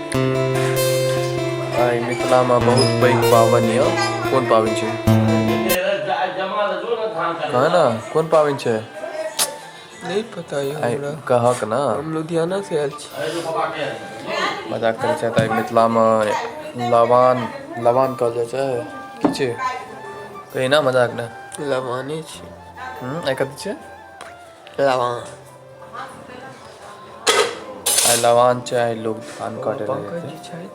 आइ मिथिलामे बहुत पैघ पाबनि यऽ। कोन पाबनि छै कह ने, कोन पाबनि छै? नहीं पता ये आइ हमरा। कहक ने। हम लुधियाना से आयल छी। मजाक करै छै। तऽ आइ मिथिलामे लवान, लवान कहल जाइ छै की छै? कही ना, मजाक ने। लवाने छी। आइ कथी छै? लवान। आइ लवान छै। आइ लोग धान काटे लए पंकज जेतै। जी छथि।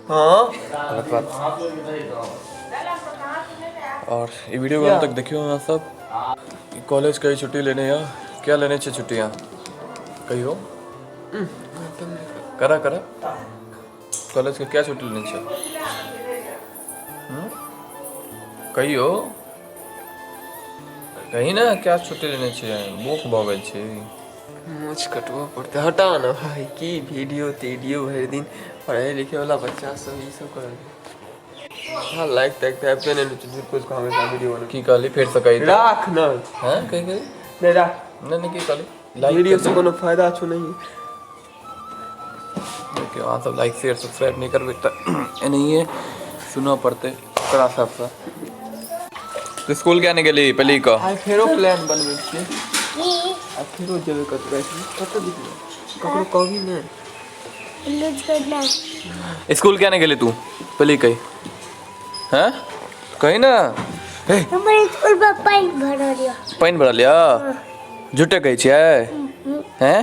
हाँ। गलत बात। और ई वीडियो के अंत तक देखियो अहाँ सब। कॉलेज के छुट्टी लेने यऽ। क्या लेने छै छुट्टी अहाँ कहियो? करा करा, कॉलेज के क्या छुट्टी लेने छै? हम्म? कहियो, कही ने, क्या छुट्टी लेने छै? बोक भऽ गेल छै। मोछ कटबऽ पड़तै। हटा न भाई, की वीडियो तीडियो, भरि दिन पढ़े लिखे वाला बच्चा सब ई सब करल। हाँ, लाइक ताइक तऽ आबिते नहि छै, झूठ फूस के हमेशा वीडियो बना। की कहली? फेर से कही तऽ। राख न। हैं, कही कही। नहि, राख। नहि नहि, की कहली? लाइक। वीडियो से कोनो फायदा छौ नहीं। देखियौ, अहाँ सब लाइक शेयर सब्सक्राइब नहि करबै तऽ एनाहिए सुनऽ पड़तै ओकरा सबसँ। तऽ स्कूल किया नहि गेली पहिले ई कह। आइ फेरो प्लान बनबै छियै। की? आ फेरो जेबै कतौ रातिमे। कतऽ जेबै? ककरो कहबी नहि। लूज करना। स्कूल किया नहि गेली तू पहिले ई कही। हैं, कही ना हे। हमर स्कूल पर पानि भरल यऽ। पानि भरल यऽ? झूठे कहै छियै। हैं?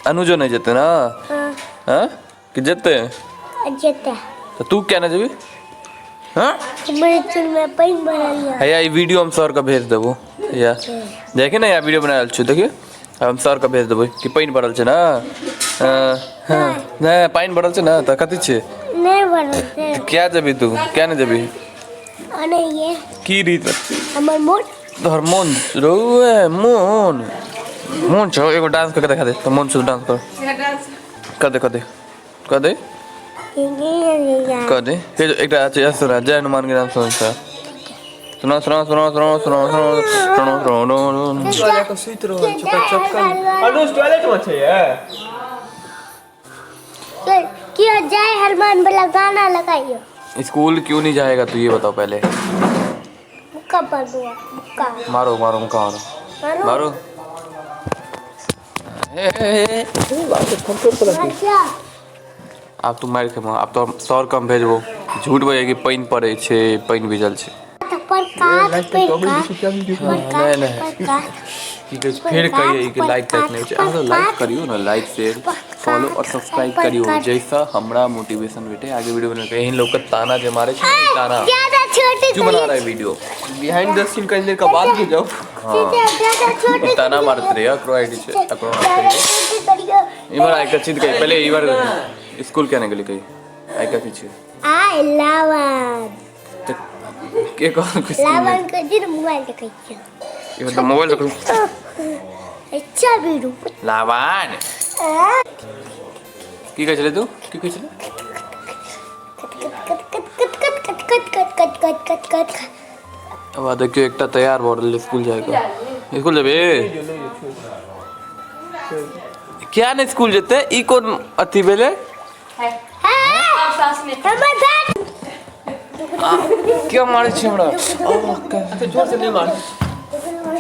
अनुजो नहि जेतै ने? हैं, कि जेतै? जेतै। तऽ तू किया नहि जेबी? हैं? हमर स्कूल में पानि भरल यऽ। हैया, ई वीडियो हम सरके भेज देबो। हैया देखी ने, यहाँ वीडियो बनायल छौ। देखियौ, हम सरके भेज देबै कि पानि भरल छै ने। हँ हँ, नहि पानि भरल छै ने तऽ कथी छै? नहि भरल छै। किया जेबी तू? किया नहि जेबी? अनैये। की रीत? हमर मोन। तोहर मोन रौए, मोन मोन छौ। एगो डांस करके देखा दे तऽ मोन छौ, डांस कर। कर दे, कर दे, कर दे, कर दे। हे, एकटा छै, सुना, जय हनुमान के नाम सुन। सुना सुना सुना सुना सुना सुना सुना सुना सुना। जाके सुति रहल छै, ओकरा चटकन। अनुज टॉयलेट में छै ये। क्यों जय हनुमान वाला गाना लगाइयो। स्कूल क्यों नहीं जाएगा तू, ये बताओ पहले। मुक्का मार दूंगा, मुक्का। मारो मारो, मुक्का मारो। मारो। मारो। हे, हे, हे। अच्छा। आब तू मारि खेबह। आब तो सर कम भेजबो। झूठ बजै कि पानि पड़ै छै, पानि भिजल छै। पर कात पर कात पर नहि नहि। कात पर कात। की कहै छै? फेर कहियै कि लाइक ताइक नहि छै। अहाँ सब लाइक करियौ ने, लाइक शेयर फॉलो और सब्सक्राइब करियौ, जाहिसँ हमरा मोटिवेशन भेटे आगे वीडियो बनाके। एहन लोकके ताना जे मारै छै ने, ई ताना ज्यादा छोटे। क्यों बना रहा है वीडियो? बिहाइंड द सीन कनी देर के बाद भेजब। ज्यादा छोटे। ई ताना मारैत रहै। एकरो आईडी छै, एकरो नाम ज्यादा कहियौ। छोटे करियो। इम्हर आइ कथी कही पहिले? इम्हर स्कूल किया नहि गेली कही? आइ कथी छै? आइ लावन। तऽ के कहलक स्कूल नहि? लावन के दिन मोबाइल देखै छियै। इम्हर तऽ मोबाइल देखू। अच्छा बीरू। लावान। की कहै छलै तू? की कहै छलै? कट कट कट कट कट कट कट कट कट कट कट कट कट। अब देखियौ, एकटा तैयार भऽ रहल स्कूल जाइके। स्कूल जेबी? किया नहि स्कूल जेतै? ई कोन अथी भेलै? हमर बैग। किया मारै छी हमरा? अच्छा, जोर से नहीं मार।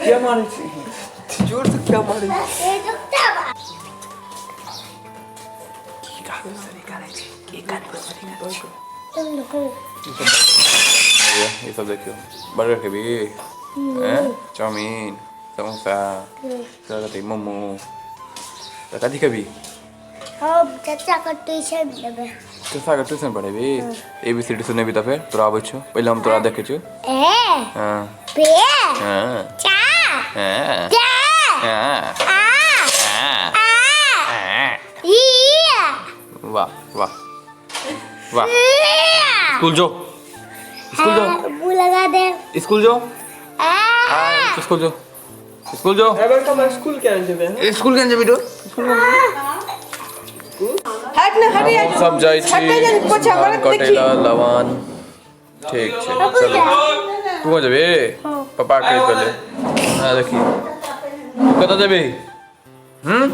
किया मारै छी? जोर से क्या मारे? ए रुकता बा। ई सब देखियौ, बर्गर खेबी? हैं, चाउमीन, समोसा, तोरा कथी? मोमो? तऽ कथी खेबी? हम चाचा के ट्यूशन देबै। चचा के ट्यूशन पढ़ेबी? ए बी सी डी सुनेबी तऽ फेर तोरा आबै छौ? पहिले हम तोरा देखै छियौ। ए। हँ। बे। हँ। चा। हँ। चा। हँ। आ। हँ। आ। हँ। ई। वाह वाह वाह! स्कूल जो, स्कूल जो। मुँह लगा दे। स्कूल जो। आ। आ, स्कूल जो, स्कूल जो। एबर कम स्कूल के जेबे? स्कूल केना जेबी तो? हट ने, हट यार। सब जाइ छी हटे जान, पोछा धान मारत। कटै देखी। ला लवान। ठीक छै, चलो। तू कहाँ जेबी? पापा कहि पहिले। हाँ, देखी, तू कतऽ जेबी? हम्म।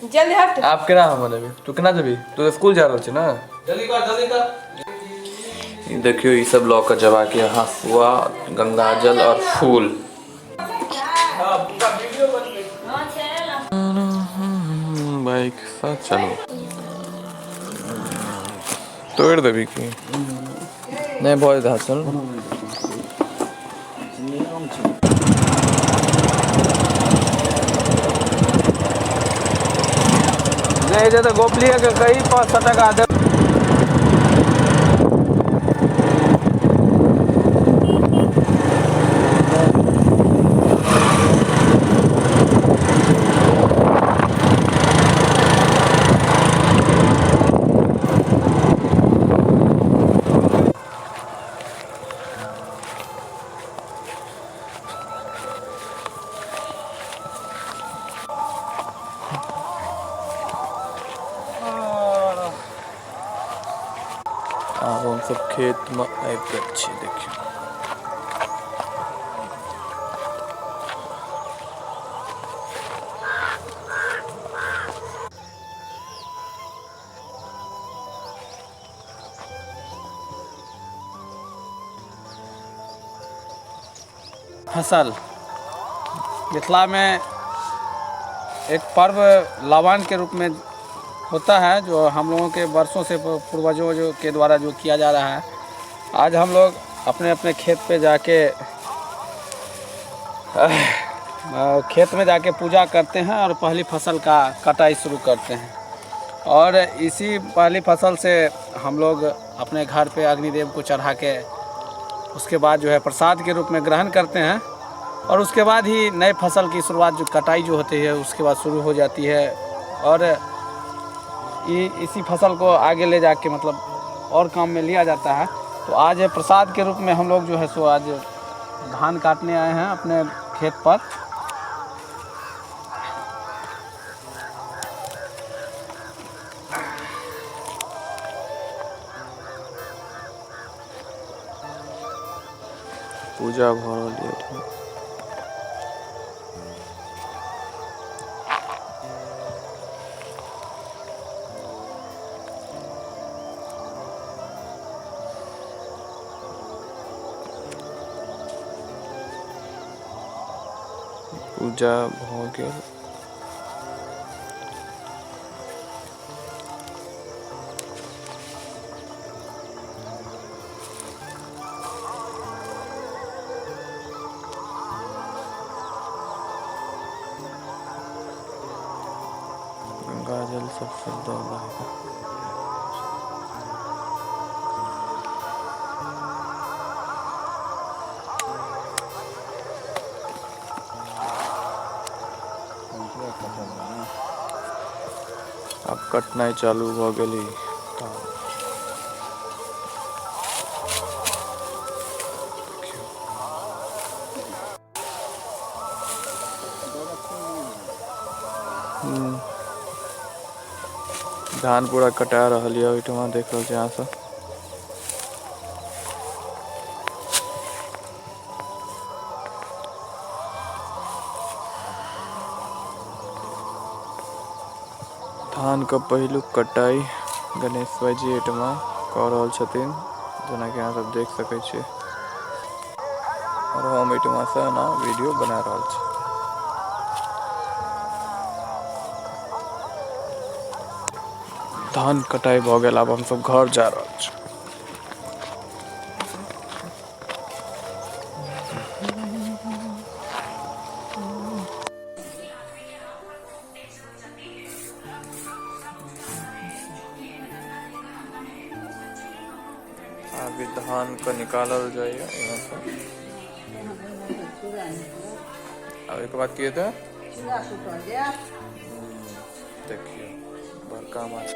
जल्दी हट। आब केना हम बनेबै? तू केना जेबी? तू तऽ स्कूल जा रहल छी ने। जल्दी कर, जल्दी कर। ई देखियौ, ई सब लऽ कऽ जेबाक यऽ, हँसुआ, गंगाजल और फूल। बाइक सँ चलू। तोड़ि देबी की? नहि भऽ जेतै हाथ, चल। नहीं हेतै तऽ गोपलिएके कही 500 टका दे। आब हम सब खेत में आबि गेल छी। देखियौ, फसल मिथिला में एक पर्व लवान के रूप में होता है, जो हम लोगों के वर्षों से पूर्वजों जो के द्वारा जो किया जा रहा है। आज हम लोग अपने अपने खेत पे जाके खेत में जाके पूजा करते हैं और पहली फसल का कटाई शुरू करते हैं और इसी पहली फसल से हम लोग अपने घर पे अग्निदेव को चढ़ा के उसके बाद जो है प्रसाद के रूप में ग्रहण करते हैं और उसके बाद ही नए फसल की शुरुआत, जो कटाई जो होती है, उसके बाद शुरू हो जाती है और इसी फसल को आगे ले जाके मतलब और काम में लिया जाता है। तो आज प्रसाद के रूप में हम लोग जो है सो आज धान काटने आए हैं अपने खेत पर। पूजा भऽ रहल यऽ एहिठाम। पूजा भऽ गेल। गंगा जल सब शुद्ध रहेगा। आब कटनाइ चालू भऽ गेलै। देखियौ, धान पूरा कटा रहल यऽ ओहिठमा, देख रहल छी अहाँ सब। धान के पहिलुक कटाई गणेश भाईजी एहिठमा कऽ रहल छथिन, जेनाकि अहाँ सब देख सकै छियै, और हम एहिठमा से एना वीडियो बना रहल छी। धान कटाई भऽ गेल, आब हमसब घर जा रहल छी। आब ई धान के निकालल जाइए यहाँ से। आब एहिके बाद की हेतै? देखियौ, बड़का माछ।